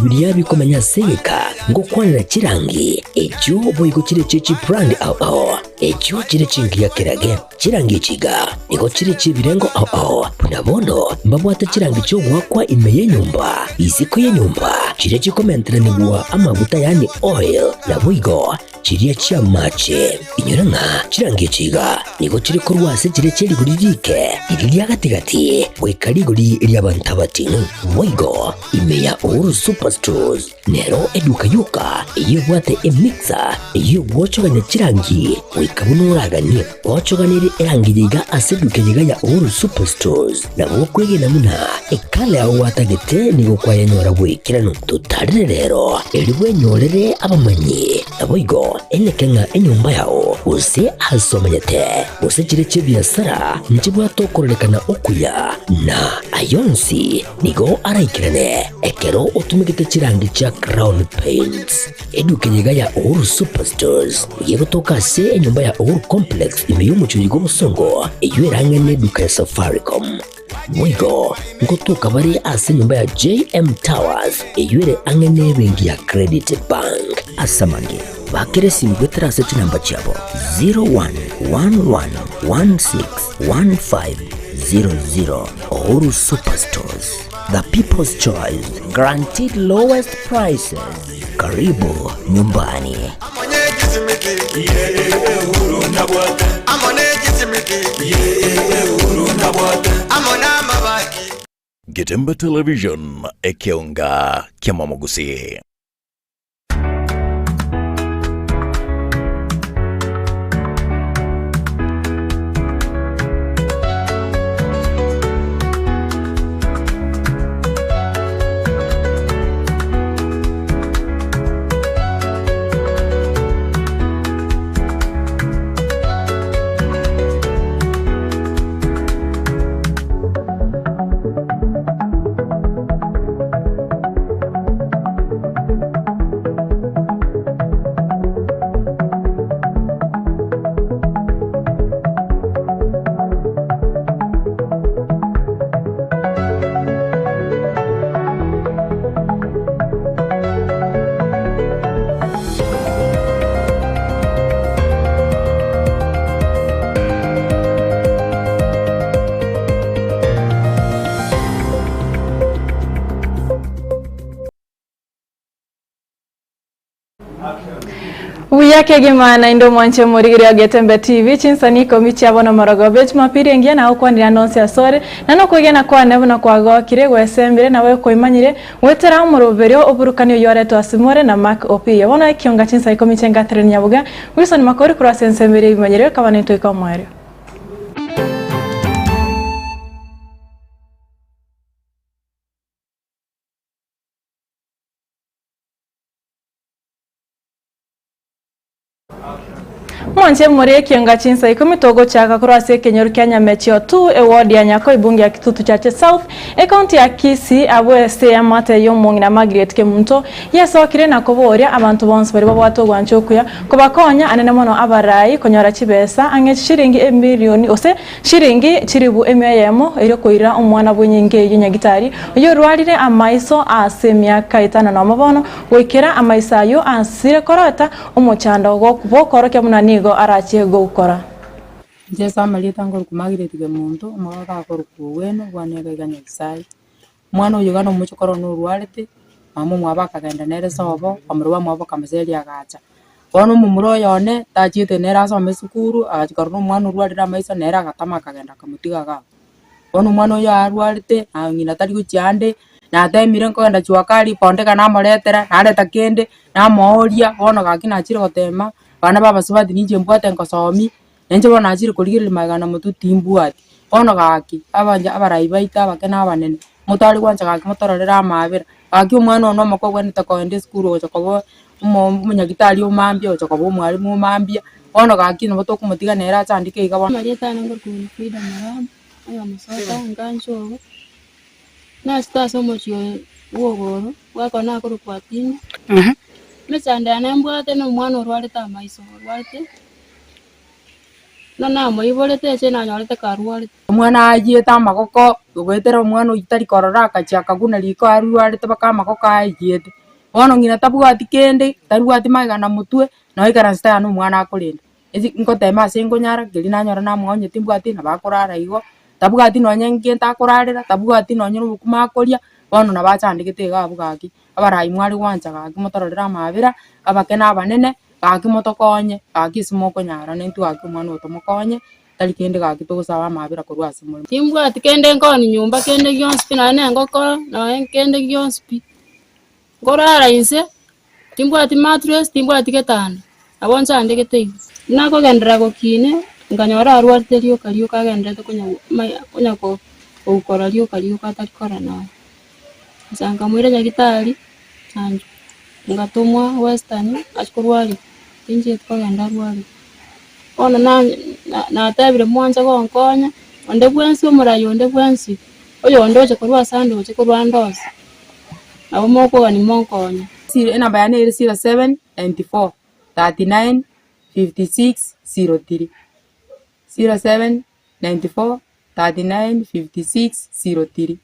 biria bikomenya ase egeka ngokwanera chirangi echio boigo chire chie chibrand ao ao, echio chire chingiya kerage. Chirangi echi iga nigo chire chi'ebirengo ao ao, buna bono mbabwate chirangi chi'ogoakwa ime y'enyomba, isiko y'enyomba, chiria chikomenteranigwa amaguta yaani oil, naboigo chiria chi'amache. Inyora ng'a chirangi echi iga nigo chire korwa ase chiria chie rigori riike, riria ria gati-gati, goika rigori ri'abanto abating'u. Boigo ime ya Uhuru Superstores Nero eduka yoka eyio ebwate emixer eyio egwochogania chirangi goika buna oraganie. Gwochoganirie erangi eye iga ase eduka eye iga ya Uhuru Superstores, nabo okwegena buna ekala yao gwatagete nigo kwayenyora bw'ekeranu. Totarire rero erio bwenyorere abamanyi, naboigo eneke ng'a enyomba yao gose ase omenyete gose chire chi'ebiasara nchibwate okororekana okuya na ayonsi Nigo araikerane ekero otumegete chirangi chia Crown Paints. Eduka eye iga ya Uhuru Superstores nigo egotoka ase enyomba ya Uhuru Complex ime y'omochie oyo bw'obosongo eyio erang'e neduka ya Safaricom. Boigo ngotoka bare ase enyomba ya JM Towers eyio ere ang'e nebenki ya Credit Bank. Ase amange, bakera esimi goetera ase chinamba chiabo 0111161500. Uhuru Superstores, the people's choice, guaranteed lowest prices. Karibu nyumbani. Getembe Television, ekeonga ki'amamogusi. Buya kegima naende omwanche omorigereria o Getembe TV chinsani ikomi chia bono morogoba ejumapili engiya nagokwanera nonsi asore na nokwegena kwane buna kwagokire gwesembire nabo koimanyire goetera omoroberio oburukani oyio oretwe ase more na Mark Opiyo bono ekionga chinsa ikomi chi'engatero Nyabuga Wilson Makori korwa ase ensemo eria ebimanyerero ekaba netoika omoerio. Mwanche more ekianga chinsa ikomi togochaka korwa ase ekenyoro kia Nyamecheo 2 eward ya Nyakoi bunge ya Kitutu Chache South ecounty ya Kisii abwo ase eamate y'omong'ina Margaret Kemunto yesokire na koboria abanto bonsi baria babwate ogwancha okuya kobakonya anene mono abarai konyora chibesa ang'e chishiringi emilioni gose Chiringi chilifu emia eyemo erio koira omwana bw'enyinga eyio nyagitari, oyio orwarire amaiso ase emiaka etano nomo bono, goikera amaiso ayio asire korota omochando bw'okoorokia buna nigo arachie goukora. Inche ase amarieta nkorokwa Margaret Kemunto, omogaka akorokwa Oweno, obwana iga iga Nyasaye. Omwana oyo iga nomochokoro one orwarete, mama omwabo akagenda nere sobo, bamura bamwabo bakamoseria agacha. Bono omomura oyo one, tachiete nere asome esukuru, agachia korora omwana orwarire amaiso nere agatama akagenda akamotiga iga abwo. Bono omwana oyo arwarete, na ng'ina tari gochia ande, natemire nkogenda jua kali kondeka namoretera, nareta kende, namooria, bono gaki nachire gotema, abana ba abasubati ninche mbwate nkosomia. Na inche bono nachire korigereria magega na motwe timbwati. Bono gaki, abancha abarai baito abake na abanene, motare gwancha gaki motororere amaabera, gaki omwana one omoke ogwenerete kogenda esukuru ogocha koba omo omonyagitari o mambia, ogocha koba omwalimu o mambia, bono gaki nabo tokomotiga nere achandike iga bono. Amarieta ane ngorokwa Winfrida Moraa, oyomosoka nganche obo, nasete ase omochie oyo bwa Ogoro, bwakona nakorokwa Atinyo. Emechando yane mbwate na omwana orwarete amaiso, orwarete. Buna namoiborete inche nanyorete karwarete. Omwana ayiete amagoko, ogoetera omwana oyio tari korora akachia akaguna riko arwarete mpaka amagoko ayiete. Bono ng'ina tabwati kende, tarwati magega na motwe, noo aikaransete aa na omwana akorenda. Esi ngotema ase nkonyara, keria nanyora namoonye timbwati nabo akorara igo, tabwati nonye ngento akorarera, tabwati nonye na obokima akoria, bono nabo achandegete iga abwo gaki. Abarai mware gwancha gaki motororere amaabera, abake na abanene, gaki motokonye, gaki ase mokonyara naintwe gaki omwana oyo tomokonye, tari kende gaki togosaba amaabera korwa ase more. Timbwati kende nkoonia nyomba kende gionsi pi, nonye na engoko, nonye kende gionsi pi. Nkorara inse, timbwati mattress, timbwati getanda, nabo nchandegete igo. Buna akogenderera gokina, nkanyora arwarete rioka rioka agendererete konya konya koukora rioka rioka atari korora nonya. Inche nkamoira nyagetari chanjo, ngatomwa western achie korwariwa, tinchieti kogenda arwariwe. Bono na- na- natebire mwanche gonkonya, onde bwensi omorai onde bwensi, oyondoche korwa ase andoche korwa ande onsi, nabo mokogania monkonye. Enamba yane ere 0794 39 56 03, 0794 39 56 03.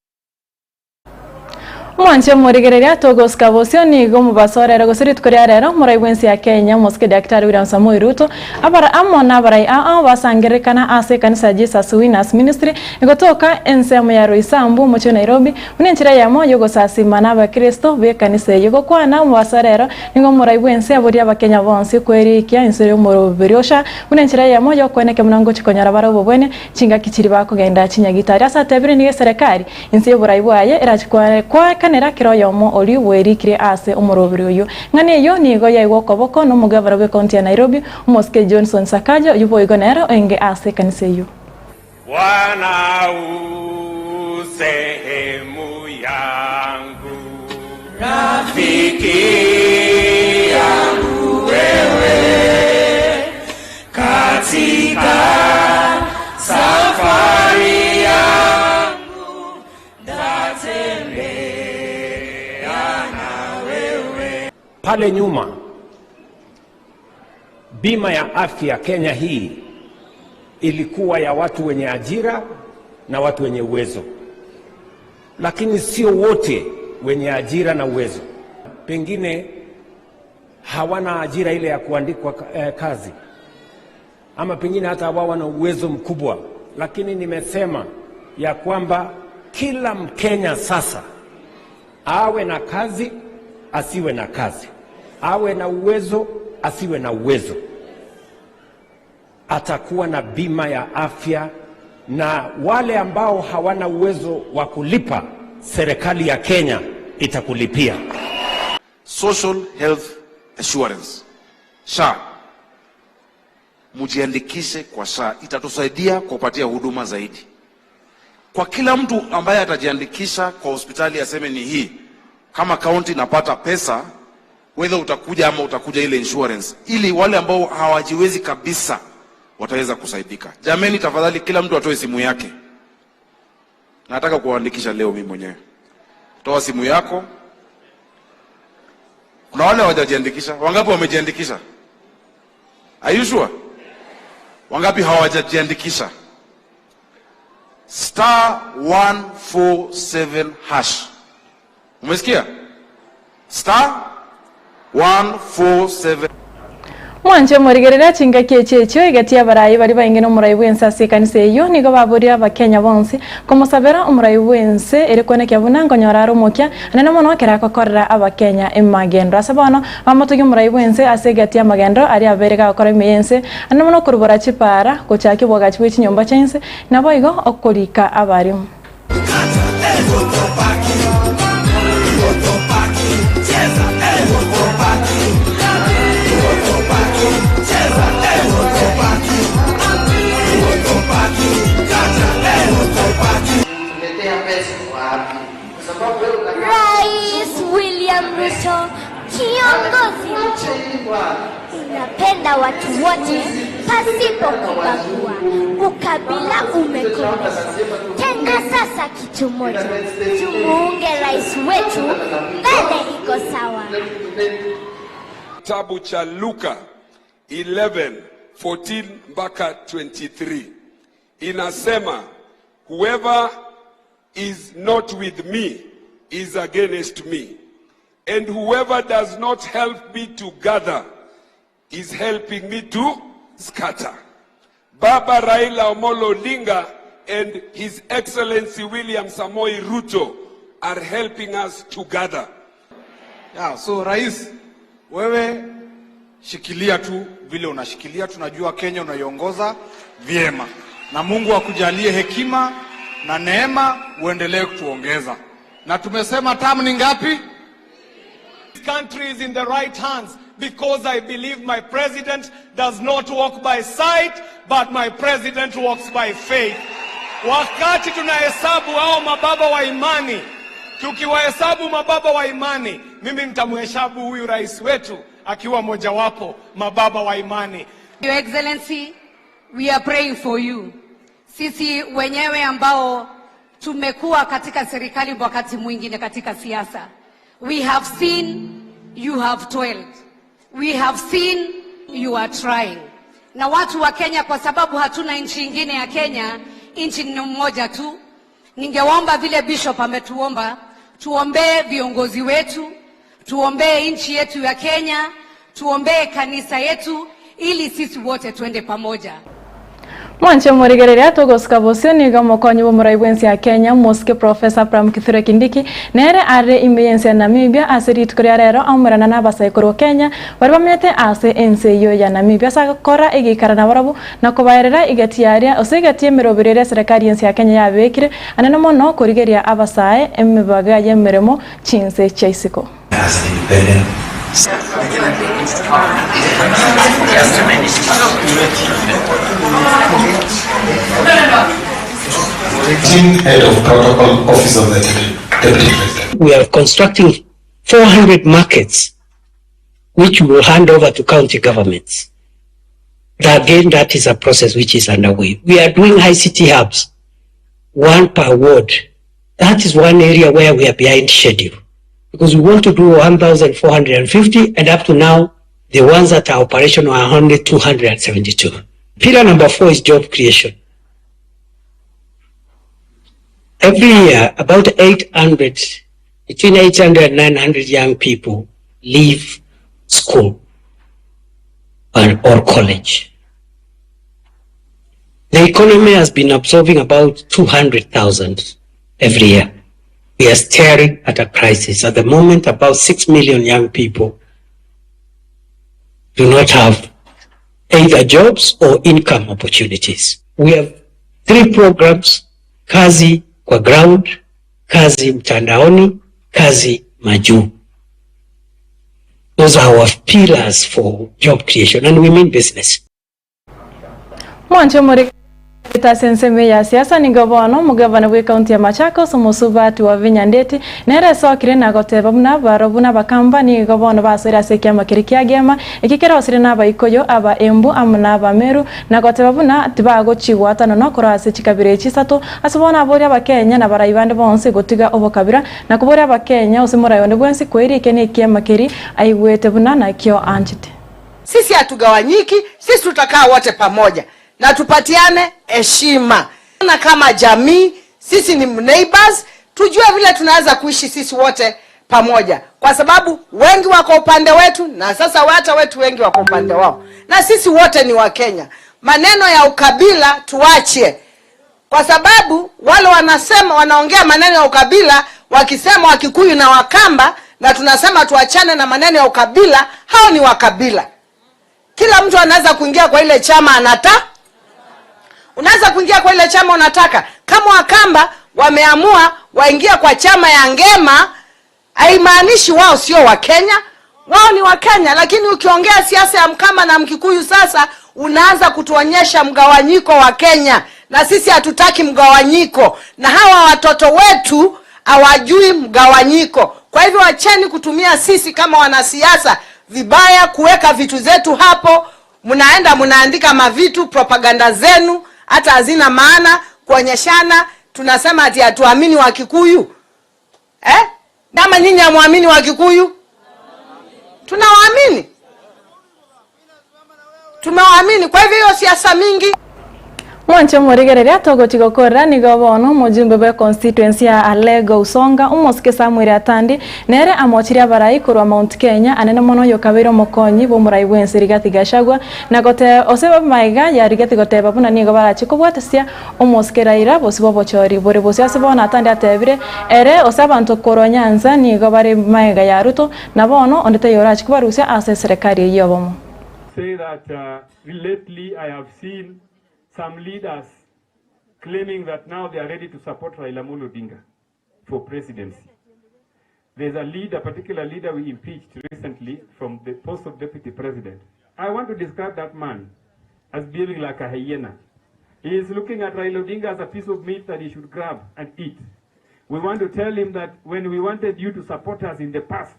Omwanche omorigereria togosika bosio nigo omobaso orere gose rituko ria rero omorai bwensi ya Kenya omosike Daktari William Samoei Ruto abara amo nabarai ao basangererekana ase ekanisa ya Jesus Winners Ministry egotoka ensemo ya Roysambu omochie o Nairobi buna enchera eyemo yogosasima na abakristo bekanisa eyio gokwana omobaso rero nigo omorai bwensi aborie abakenya bonsi kwerikia ense yomoroberi osha buna enchera eyemo yokweneke buna ngochi konyora bare obobwene chingaki chiria bakogenda chinyagitari ase atebire nigo eserekari Inse y'oborai bwaye erache koakanera kera oyomo oria bwerikire ase omoroberi oyio. Ng'ana eyio nigo yaigwa okoboko nomogabara bw'ecounty ya Nairobi, omosike Johnson Sakaja, oyio boigo nere oenge ase ekanisa eyio. Bwana u sehemu yangu, rafiki yangu wewe katika safari yangu ndatembea na wewe. Pale nyuma bima ya afya Kenya hii ilikuwa ya watu wenye ajira na watu wenye uwezo, lakini sio wote wenye ajira na uwezo. Pengine hawana ajira ile ya kuandikwa kazi, ama pengine hata wao wana uwezo mkubwa, lakini nimesema ya kwamba kila Mkenya sasa awe na kazi asiwe na kazi, awe na uwezo asiwe na uwezo, atakuwa na bima ya afya, na wale ambao hawana uwezo wa kulipa, serikali ya Kenya itakulipia. Social Health Assurance SHA, mujiandikishe kwa SHA, itatusaidia kupatia huduma zaidi. Kwa kila mtu ambaye atajiandikisha kwa hospitali aseme ni hii, kama kaunti napata pesa, whether utakuja ama utakuja ile insurance, ili wale ambao hawajiwezi kabisa wataweza kusaidika. Jameni, tafadhali kila mtu atoe simu yake. Nataka kuwaandikisha leo mimi mwenyewe. Toa simu yako. Kuna wale hawajajiandikisha. Wangapi wamejiandikisha? Are you sure? Wangapi hawajajiandikisha? Star 147 hash. Umesikia? Star 147 Mwanche omorigereria chingaki echi echio egati y'abarai baria bainge n'omorai bw'ense ase ekanisa eyio nigo baboria abakenya bonsi komosabera omorai bw'ense ere koenekia buna nkonyora are omokia anene mono ekero agokorera abakenya emagendo. Ase bono bamotogia omorai bw'ense ase egati y'amagendo aria abeire gagokora ime y'ense anene mono okorubora chipara, gochakia obwagachi bwe chinyomba chia inse, naboigo okorika abarimu. Rais William Ruto, kiongozi mkuu, unapenda watu wote pasipo kubagua, ukabila umekomeshwa. Tena sasa kitu moja, tumuunge rais wetu, mbele iko sawa. Kitabu cha Luka 11 14 mpaka 23 inasema whoever is not with me is against me and whoever does not help me to gather is helping me to scatter. Baba Raila Omolo Odinga and His Excellency William Samoei Ruto are helping us to gather. Yeah, so rais, wewe shikilia tu vile unashikilia, tunajua Kenya unaiongoza vyema, na Mungu akujalie hekima na neema, uendelee kutuongeza. Na tumesema tamu ni ngapi? This country is in the right hands because I believe my president does not walk by sight, but my president walks by faith. Wakati tunahesabu hao mababa wa imani, tukiwahesabu mababa wa imani, mimi nitamhesabu huyu rais wetu akiwa mojawapo mababa wa imani. Your Excellency, we are praying for you. Sisi wenyewe ambao tumekuwa katika serikali wakati mwingine katika siasa, we have seen you have toiled. We have seen you are trying. Na watu wa Kenya, kwa sababu hatuna nchi ingine ya Kenya, nchi ni mmoja tu. Ningeomba vile Bishop ametuomba, tuombee viongozi wetu, tuombee nchi yetu ya Kenya, tuombee kanisa yetu, ili sisi wote tuende pamoja. Mwanche morigereria togosika bosio nigo omokonyi bw'omorai bw'ense ya Kenya Mosike Professor Abraham Kithure Kindiki nere are ime y'ense ya Namibia ase rituko ria rero aumerana na abasae korwa Kenya baria bamenyete ase ense eyio ya Namibia ase agokora egeikara nabarabwo na kobaerera egati yaria ase egati y'emeroberi eria eserekari y'ense ya Kenya yabekire anene mono korigeria abasae emebaga y'emeremo chinse chia isiko. Head of Protocol, Office of the Deputy President. We are constructing 400 markets which we will hand over to county governments. Again, that is a process which is underway. We are doing ICT hubs, one per ward. That is one area where we are behind schedule because we want to do 1,450 and up to now, the ones that are operational are only 272. Pillar number 4 is job creation. Every year, about 800, between 800 and 900 young people leave school or college. The economy has been absorbing about 200,000 every year. We are staring at a crisis. At the moment, about 6 million young people do not have either jobs or income opportunities. We have 3 programs: Kazi kwa ground, Kazi mtandaoni, Kazi majuu. Those are our pillars for job creation, and we mean business. Mwanche muri ase ensemo ya siasa nigo bono omogavana bwe ekaunti ya Machakos omosubati wa Vinya Ndeti nere esokire na goteba buna barobwo na abakamba nigo bono basoire ase ekiama keria kia Gema eki kerosire na abaikoyo aba Embu amo na abameru na goteba buna tibagochigwatana nokorwa ase chikabira echi isato ase bono aboria abakenya na barai bande bonsi gotiga obokabira na koboria abakenya ase morai onde bwensi koeria eke na ekiama keria aigwete buna nakio anchete. Sisi hatugawanyiki, sisi tutakaa wote pamoja na tupatiane heshima. Na kama jamii, sisi ni neighbors, tujue vile tunaweza kuishi sisi wote pamoja, kwa sababu wengi wako upande wetu na sasa hata wetu wengi wako upande wao, na sisi wote ni Wakenya. Maneno ya ukabila tuache, kwa sababu wale wanasema wanaongea maneno ya ukabila wakisema Wakikuyu na Wakamba, na tunasema tuachane na maneno ya ukabila. Hao ni wakabila. Kila mtu anaweza kuingia kwa ile chama anata, unaweza kuingia kwa ile chama unataka. Kama Wakamba wameamua waingia kwa chama ya Ngema, haimaanishi wao sio Wakenya. Wao ni Wakenya, lakini ukiongea siasa ya Mkamba na Mkikuyu sasa unaanza kutuonyesha mgawanyiko wa Kenya, na sisi hatutaki mgawanyiko, na hawa watoto wetu hawajui mgawanyiko. Kwa hivyo wacheni kutumia sisi kama wanasiasa vibaya, kuweka vitu zetu hapo. Mnaenda mnaandika mavitu propaganda zenu hata hazina maana, kuonyeshana tunasema ati hatuamini Wakikuyu. Kama nyinyi hamwamini Wakikuyu, tunawaamini. Tumewaamini. Kwa hivyo hiyo siasa mingi. Mwanche omorigereria togochi gokorera nigo bono omojumbe bwe constituency ya Alego Usonga omosike Samuel Atandi nere amochirie abarai korwa Mount Kenya anene mono oyokabeire omokonyi bw'omorai bwense Rigathi Gachagua na gote ose maiga ya Rigathi goteba buna nigo barache kobwatesia omosike Raila bosio bw'obochori bore bosio ase bono Atandi atebire ere ose abanto korwa Nyanza nigo bare maega ya Ruto na bono onde taiyo orache kobarusia ase eserekari eyio obomo. Say that lately I have seen some leaders claiming that now they are ready to support Raila Amolo Odinga for presidency. There's a leader, particular leader we impeached recently from the post of deputy president. I want to describe that man as behaving like a hyena. He is looking at Raila Odinga as a piece of meat that he should grab and eat. We want to tell him that when we wanted you to support us in the past,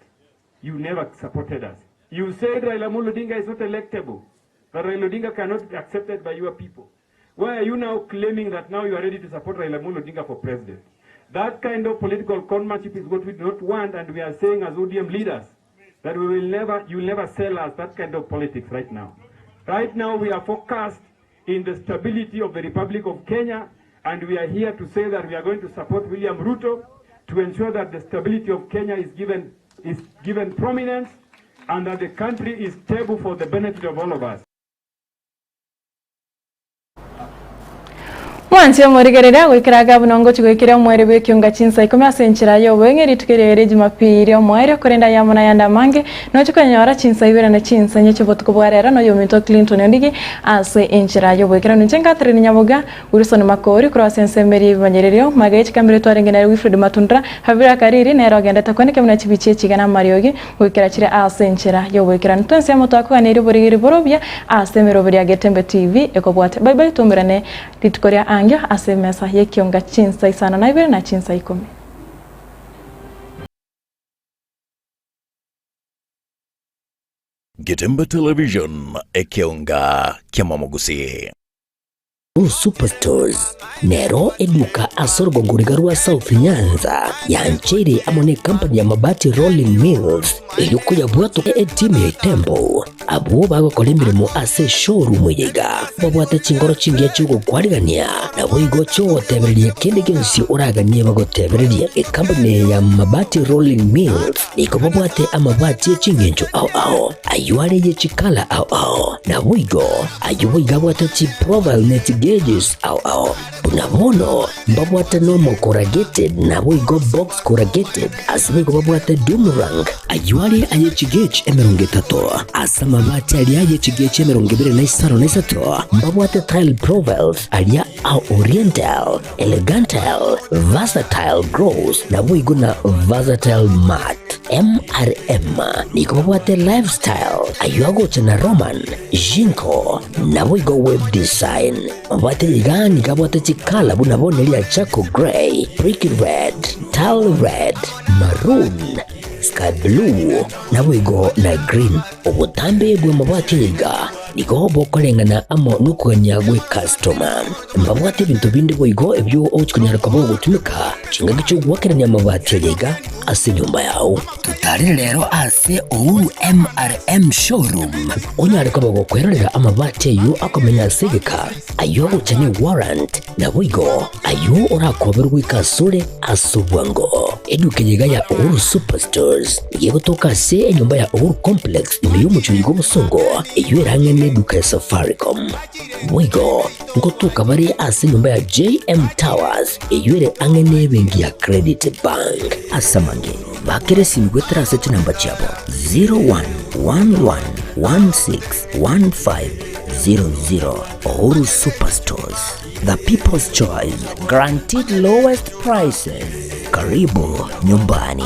you never supported us. You said Raila Amolo Odinga is not electable, that Raila Odinga cannot be accepted by your people. Why are you now claiming that now you are ready to support Raila Amolo Odinga for president? That kind of political conmanship is what we do not want, and we are saying as ODM leaders that we will never, you will never sell us that kind of politics right now. Right now we are focused in the stability of the Republic of Kenya, and we are here to say that we are going to support William Ruto to ensure that the stability of Kenya is given, is given prominence and that the country is stable for the benefit of all of us. Mwanche omorigereria goikera gavuna ngochi goikera omweri bw'ekiunga chinsa ikomi ase enchera y'obweng'e rituko erio ere Jumapili omoerio korende ayamo na ayande amange noche konyora chinsa ibere na chinsa inye chi'obotuko bwa rero na oyominto Clinton Ondigi ase enchera y'oboikeranu. Inche Catherine Nyaboga, Wilson Makori korwa ase ensemo eria y'ebimanyererio, magega y'echikambero twarenge nere Wilfred Matundura, Habira Kariri nere ogendete kweneka buna chibichi echiga na amariogi goikera chire ase enchera y'oboikeranu. Twensi amo twakoganeirie oborigeri borobia ase emeroberi ya Getembe TV ekobwate. Bye bye toumerane rituko ria angio ase emesa y'ekionga chinsa isano na ibere na chinsa ikomi. Getembe Television, ekeonga kiamamogusii. Blue Superstores nero eduka ase orogongo riga rwa South Nyanza yancheire amo ne company ya Mabati Rolling Mills erio koyabwatwa etimu ya Itembo abwo bagokora emeremo ase eshowroom eye iga babwate chingoro chingiya chiogokwarigania naboigo chiogotebereria kende gionsi oraganie bagotebererie. Ecompany eye ya Mabati Rolling Mills nigo babwate amabati eching'encho ao ao ayio are ye chikala ao ao naboigo Ayio boigo abwate chiprofile ne chigeges ao ao. Buna bono mbabwate normal corrugated naboigo box corrugated, ase boigo babwate doom rank. Ayio are aye chigauge 30, ase amabati aria aye chigauge 23 mbabwate tile profiles aria a oriental, elegantile, versatile gloss naboigo na versatile matte. MRM nigo babwate lifestyle ayio agocha na Roman, Jinko, naboigo web design. Babwate iga nigo abwate chikala buna bono eria charcoal grey, brick red, tile red, maroon, sky blue, naboigo na green. Obotambe bw'amabati aya iga nigo bokoreng'ana amo nokogania gw'ekastoma. Mbabwate ebinto binde boigo ebio ogochia konyara koba ogotumeka chingaki chi'ogoakerania amabati aya iga ase enyomba yao. Totarere rero ase Uhuru MRM Showroom onyare koba gokwerorera amabati ayio akomenya ase egeka, ayio agocha ne warrant, naboigo ayio orakoberwe goika asore ase obwango. Eduka eye iga ya Uhuru Superstores nigo egotoka ase enyomba ya Uhuru Complex ime y'omochie oiga obosongo, eyio ere ang'e neduka ya Safaricom. Boigo ngotoka bare ase enyomba ya JM Towers eyio ere ang'e nebenki ya Credit Bank. Ase amange, bakera esimi goetera ase chinamba chiabo 0111161500. Uhuru Superstores, the people's choice, guaranteed lowest prices. Karibu nyumbani.